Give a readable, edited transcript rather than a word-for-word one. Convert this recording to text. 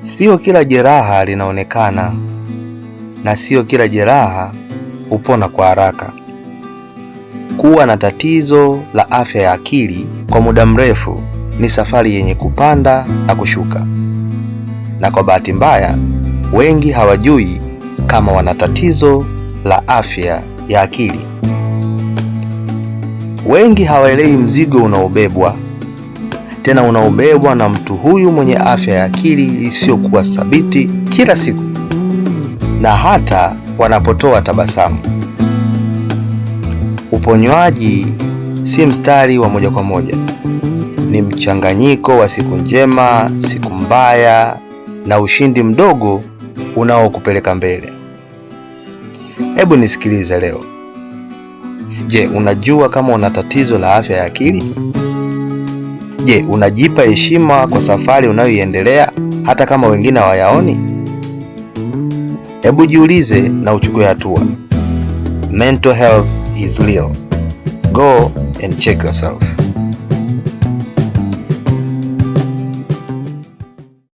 Sio kila jeraha linaonekana na sio kila jeraha hupona kwa haraka. Kuwa na tatizo la afya ya akili kwa muda mrefu ni safari yenye kupanda na kushuka, na kwa bahati mbaya wengi hawajui kama wana tatizo la afya ya akili. Wengi hawaelewi mzigo unaobebwa, tena unaobebwa na mtu huyu mwenye afya ya akili isiyokuwa thabiti kila siku, na hata wanapotoa tabasamu. Uponywaji si mstari wa moja kwa moja, ni mchanganyiko wa siku njema, siku mbaya na ushindi mdogo unaokupeleka mbele. Hebu nisikilize leo. Je, unajua kama una tatizo la afya ya akili? Je, unajipa heshima kwa safari unayoiendelea hata kama wengine hawayaoni? Hebu jiulize na uchukue hatua. Mental health is real. Go and check yourself.